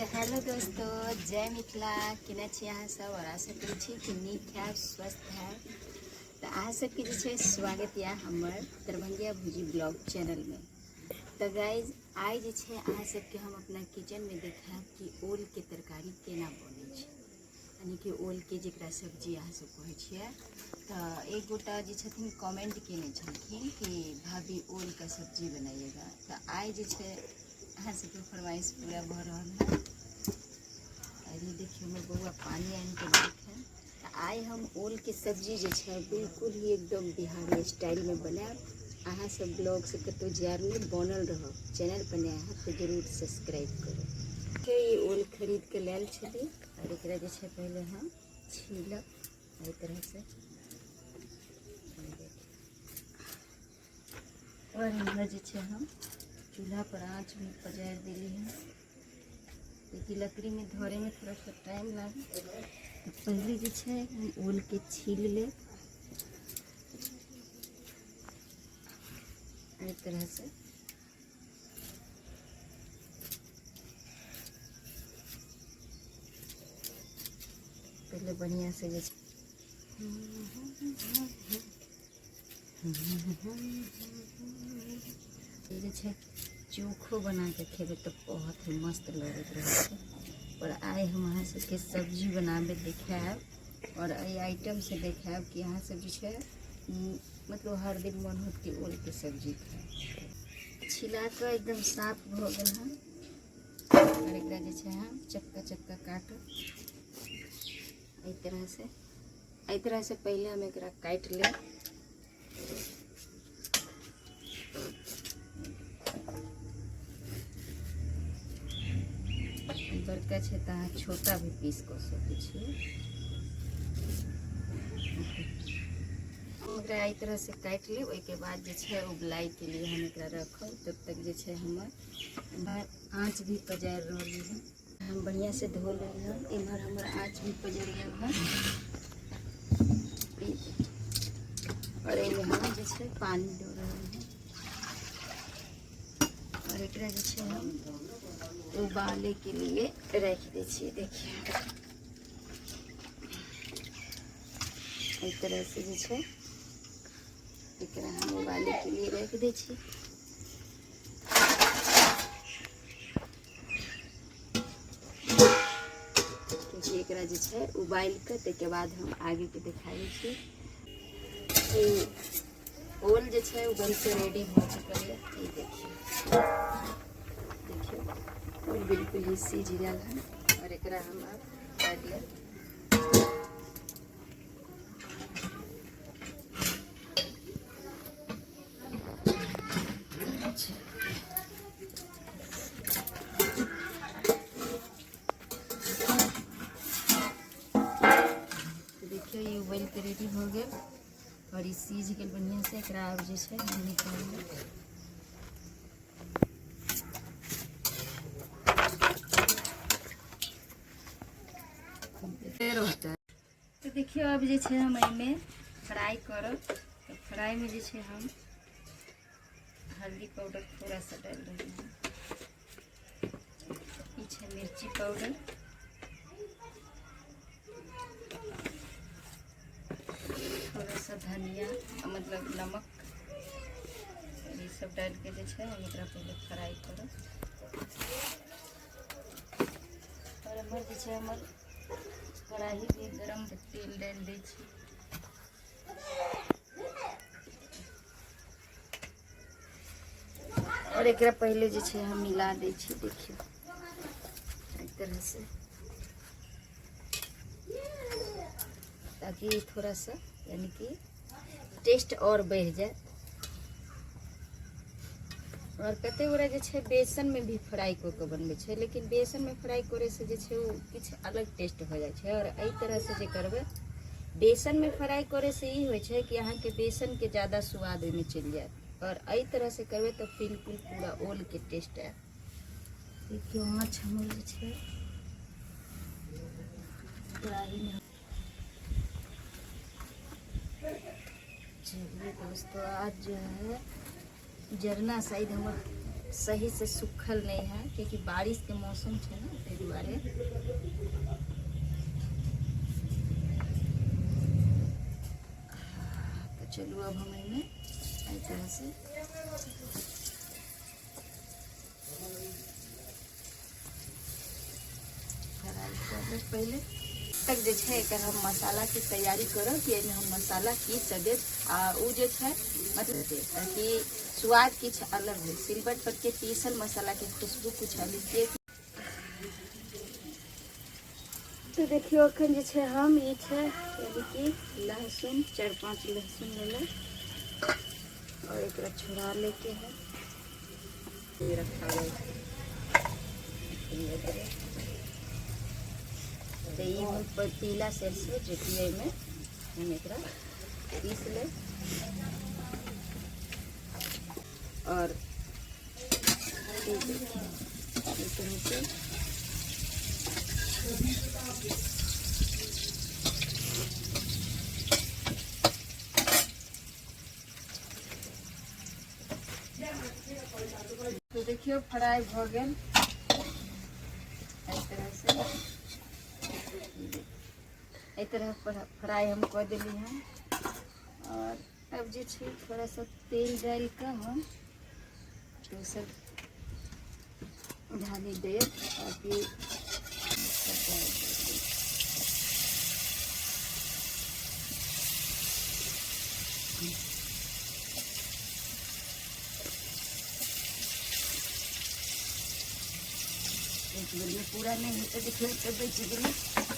तो हेलो दोस्तों, जय मिथिला। केना छी अहाँ सब? और आशा करै छी कि नीक हैब, स्वस्थ हैब। तऽ अहाँ सबके जे छै स्वागत यऽ हमर दरभंगिया भुजी ब्लॉग चैनलमे। तऽ गाइज, आइ जे छै अहाँ सबके हम अपना किचनमे देखायब कि ओलके तरकारी केना बनै छै, यानी कि ओलके जकरा सब्जी अहाँ सब कहै छियै। तऽ एक गोटा जे छथिन कमेंट केने छलखिन कि भाभी ओलके सब्जी बनाइएगा। तऽ आइ जे छै अहाँ सबके फरमाइश पूरा भऽ रहल है। अरे देखियौ, हमर बौआ पानि आनि कऽ देलक है। तऽ आइ हम ओलके सब्जी जे छै बिल्कुल ही एकदम बिहारी स्टाइलमे बनायब। अहाँ सब ब्लॉग से कतहु जायब नहि, बनल रहब। चैनल पर नया हैब तऽ जरूर सब्सक्राइब करू। ई ओल खरीद के लायल छली और एकरा जे छै पहिले हम छीलब एहि तरहसँ। और इम्हर जे छै हम चूल्हा पर आँच भी पजारि देली हँ, लेकिन लकड़ीमे धरैमे थोड़ा सा टाइम लागल। तऽ पहिले जे छै हम ओलके छील लेब एहि तरहसँ। पहिले बढ़िआँ से जे जे छै चोखो बना के खेबै तऽ बहुत ही मस्त लगैत रहै छै। पर आइ हम अहाँ सबके सब्जी बनाबे देखायब और एहि आइटम से देखायब कि अहाँ सब जे छै मतलब हर दिन मन होत कि ओलके सब्जी खाय। छिला कऽ एकदम साफ भऽ गेल हन और एकरा जे छै हम चक्का चक्का काटब एहि तरह से। एहि तरह से पहले हम एकरा काटि लेब। बड़का छै तऽ अहाँ छोटा भी पीस कऽ सकै छियै। एकरा एहि तरह से काटि लेब। ओहिके बाद जे छै उबलाइके लिए हम एकरा रखब। तब तक जे छै हमर आँच भी पजारि रहली हन। हम बढ़िआँ से धो लेली हन। इम्हर हमर आँच भी पजरि गेल हन और एहिमे हम जे छै पानि दऽ रहल हन और एकरा जे छै हम उबाले के लिए राखि दै छियै। देखिए, एहि तरह से जे छै एकरा हम उबाले के लिए राखि दै छियै, क्योंकि एकरा जे छै उबालि कऽ ताहिके बाद हम आगेके देखाबै छी। ई ओल जे छै उबलि कऽ रेडी भऽ चुकल यऽ। ई देखियौ, देखियौ, ओल बिल्कुल ही सीझ गेल हन और एकरा हम आब काटि लेब। देखियौ, ई उबलि कऽ रेडी भऽ गेल और ई सीझ गेल बढ़िआँ से। एकरा आब जे छै हम निकालि लेब। तऽ देखियौ, आब जे छै हम एहिमे फ्राइ करब। तऽ फ्राइमे जे छै हम हल्दी पाउडर थोड़ा सा डालि रहली हँ। ई छै मिर्ची पाउडर, थोड़ा सा धनिया, मतलब नमक, ई सब डालि के जे छै हम एकरा पहिले फ्राइ करब। और एम्हर जे छै हमर कढ़ाही भी गरम, तेल डालि दै छी। और एकरा पहिले जे छै हम मिला दै छी। देखियौ, एहि तरह से, ताकि थोड़ा सा यानी कि टेस्ट और बढ़ि जाए। और कते गोरा जे छै बेसनमे भी फ्राइ कऽ के बनबै छै, लेकिन बेसनमे फ्राइ करैसँ जे छै ओ किछु अलग टेस्ट भऽ जाइ छै। और एहि तरहसँ जे करबै, बेसनमे फ्राइ करैसँ ई होइ छै कि अहाँके बेसनके ज्यादा स्वाद ओहिमे चलि जायत और एहि तरहसँ करबै तऽ बिल्कुल पूरा ओलके टेस्ट आयत। देखियौ, माछ हमर जे छै कढ़ाहीमे। चलिए दोस्तों, आज जो है जरना शायद हमर सही से सुखल नहीं है, क्योंकि बारिश के मौसम छै ने, ताहि दुआरे। तो चलू अब हम एहिमे एहि तरह से फ्राई कर लेब। पहिले तक जे छै एकर हम मसालाके तैयारी करब कि एहिमे हम मसाला की सब देब आ ओ जे छै मतलब देब ताकि स्वाद किछु अलग हो। सिलबट पर के पीसल मसाला के खुशबू कुछ अलग। तो देखियो अखन जे छै हम ई छै यानी कि लहसुन, 4-5 लहसुन लेलहुँ और एकरा छोड़ा लेके है रखा हुआ है। तो ई हम पीला सरसों जे कि एहिमे हम एकरा पीस लेब और ई देखियौ एहि तरह से। तो देखियो फ्राई भ गेल एहि तरह से। एहि तरह फ्राई हम कऽ देली हन और अब जे छै थोड़ा सा तेल डालि कऽ हम दोसर धानी देब ताकि सब डालि देब। एक बेरमे पूरा नहि हेतै, देखियौ तऽ बचि गेलै।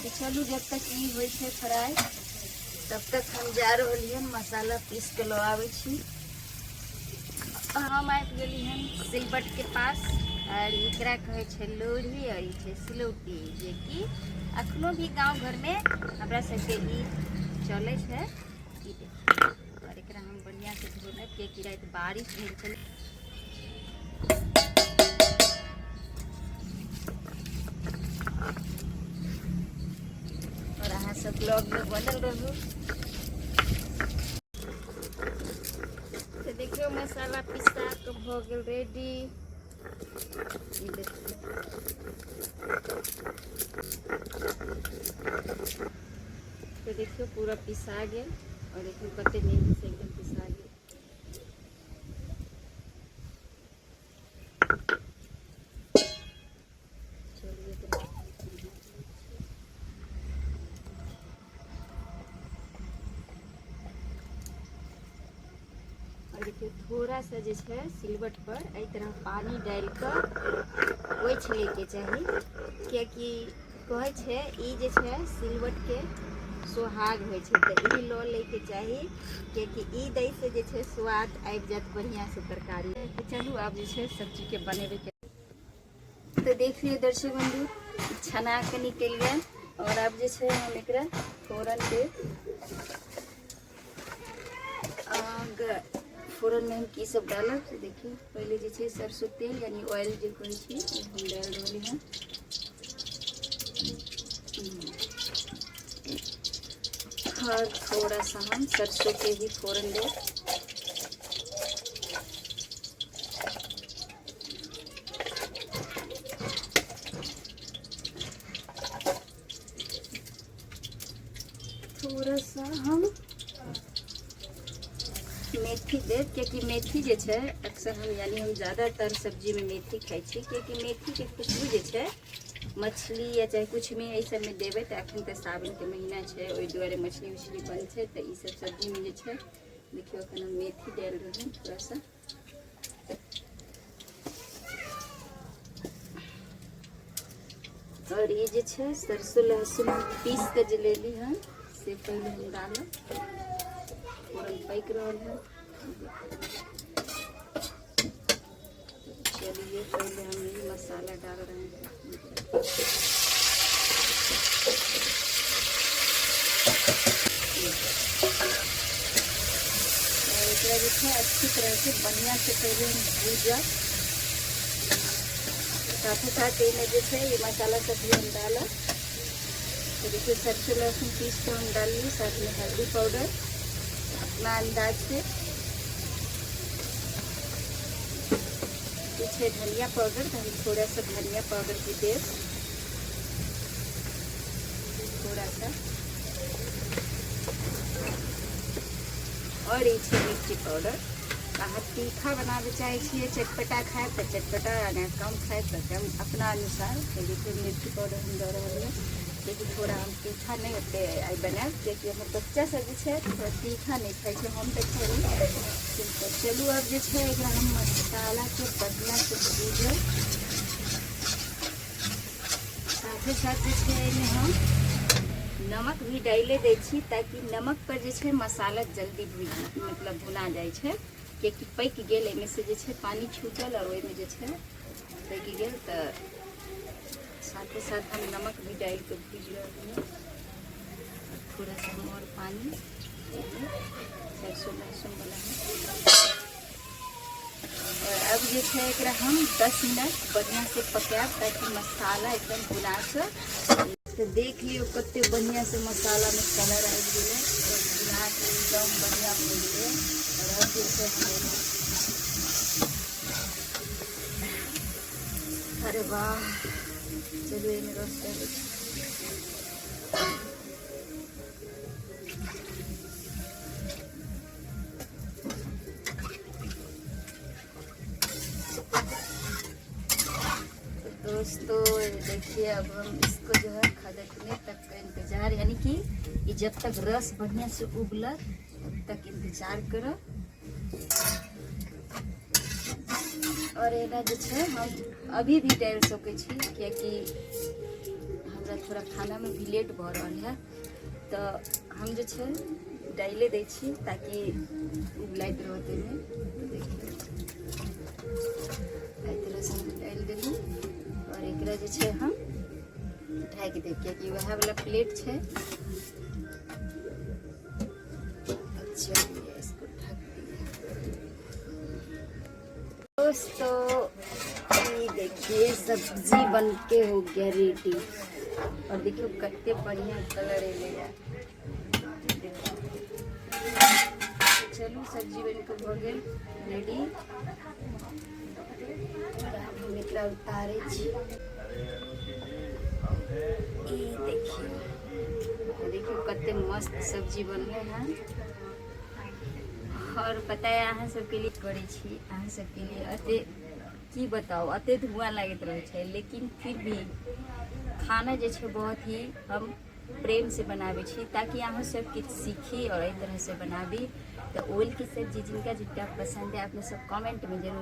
तऽ चलू, जब तक ई होइ छै फ्राई तब तक हम जा रहलियै हन मसाला पीस के लऽ आबै छी। हम आबि गेली हन सिलबट के पास और एकरा कहै छै लोढ़ी और ई छै सिलौटी, जेकि अखनो भी गाँव घरमे हमरा सबके ई चलै छै। ई देखियौ और एकरा हम बढ़िआँ से धो लेब, कियाकि राति बारिश भेल छलै। और अहाँ सब ब्लॉग में बनल रहू। तो देखियो मसाला पिसा के भऽ गेल रेडी। ई देखियौ, तो देखियो पूरा पिसा गेल और देखियो कते नीक से एकदम पिसा गेल। चलिए, तो और देखियौ थोड़ा सा जे छै सिलवट पर एहि तरह पानी डालि कऽ पोछि लैके चाही, कियाकि कहै छै ई जे छै सिलवटके सोहाग होइ छै, तऽ ई लऽ लैके चाही, कियाकि ई दैसँ जे छै स्वाद आबि जायत बढ़िआँसँ तरकारी। तऽ चलू आब जे छै सब्जीके बनेबैके। तऽ देख लियौ दर्शक बंधु, छना के निकलि गेल और आब जे छै हम एकरा फोरन देब। फोरन में हम की सब डालब से देखियौ। पहिले जे छै सरसों तेल यानी ऑयल जे कहै छी ओ हम डालि रहली हन और थोड़ा सा हम सरसों के भी फोरन देब। थोड़ा सा हम मेथी देब, कियाकि मेथी जे छै अक्सर हम यानी हम ज़्यादातर सब्जीमे मेथी खाइ छी, कियाकि मेथीके खुशबू जे छै मछली या चाहे कुछमे एहि सबमे देबै। तऽ अखन तऽ सावनके महीना छै, ओहि दुआरे मछली उछली बंद छै, तऽ ई सब सब्जीमे जे छै देखियौ अखन हम मेथी डालि रहल थोड़ा सा। और ये जे छै सरसों लहसुन पीस के जे लेली हन से पहले हम डालब। फोरन पकि रहल है। चलिए पहले हम ये मसाला डाल रहे हैं। और एकरा जे छै अच्छी तरह से बढ़िया से पहले हम भूजब, साथे साथ एहिमे जे छै ये मसाला सब भी हम डालब। तो देखिए सरसों लहसुन पीस के हम डालिए, साथ में हल्दी पाउडर अपना अंदाज से। छै धनिया पाउडर, तऽ हम थोड़ा सा धनिया पाउडर भी देब, थोड़ा सा। और ई छै मिर्ची पाउडर। अहाँ तीखा बनाबै चाहै छियै, चटपटा खायब तऽ चटपटा, आ कम खायब तऽ कम, अपना अनुसार। तऽ देखियौ मिर्ची पाउडर हम दऽ रहल यऽ, लेकिन थोड़ा हम तीखा नहि ओते आइ बनायब, कियाकि हमर बच्चा सब जे छै थोड़ा तीखा नहि खाइ छै, हम तऽ खेबै। तऽ चलू आब जे छै एकरा हम मसालाके बढ़िआँसँ भूजब। साथे साथ जे छै एहिमे हम नमक भी डाले दै छी, ताकि नमक पर जे छै मसाला जल्दी भुजि मतलब भुना जाइ छै, कियाकि पकि गेल, एहिमे से जे छै पानि छूटल आओर ओहिमे जे छै पकि गेल। तऽ साथे साथ हम नमक भी डालि कऽ भूजि रहल हँ। थोड़ा सा हम और पानी, सरसों लहसुन वाला है। और अब जे छै एकरा हम 10 मिनट बढ़िया से पकायब, ताकि मसाला एकदम भुना से। तो देख लियो कते बढ़िया से मसाला में कलर आबि गेलै और भुना के एकदम बढ़िया भऽ गेलै। और अब जे छै हम, अरे वाह, चलू एहिमे रस डालै छी। तो दोस्तों देखिए अब हम इसको जो है खदकने तक का इंतजार, यानी कि ये जब तक रस बढ़िया से उबलत तब तक इंतजार करब। और एना जे छै हम अभी भी डालि सकै छी, कियाकि हमरा थोड़ा खानामे भी लेट भऽ रहल है, तऽ हम जे छै डालिए दै छी ताकि उबलैत रहत एहिमे। तऽ देखियौ एहि तरहसँ हम डालि देलहुँ और एकरा जे छै हम ढाकि देब, कियाकि वएह वाला प्लेट छै। चलिए इसको ढक दिया। दोस्तों ये देखिए सब्जी बनके हो गया रेडी। और देखियो कते बढ़िया कलर एलै। चलू सब्जी बनके भऽ गेल रेडी। हम एकरा उतारै छी। ई देखियौ, देखियौ कते मस्त सब्जी बनलै हन। और पता है अहाँ सबके लिए करै छी, अहाँ सबके लिए अते की बताउ, अते धुआँ लागैत रहै छै, लेकिन फिर भी खाना जे छै बहुत ही हम प्रेम से बनाबै छी, ताकि अहाँ सब किछु सीखी और एहि तरह से बनाबी। तऽ ओलके सब्जी जिनका जिनका पसंद है अपने सब कमेंट में जरूर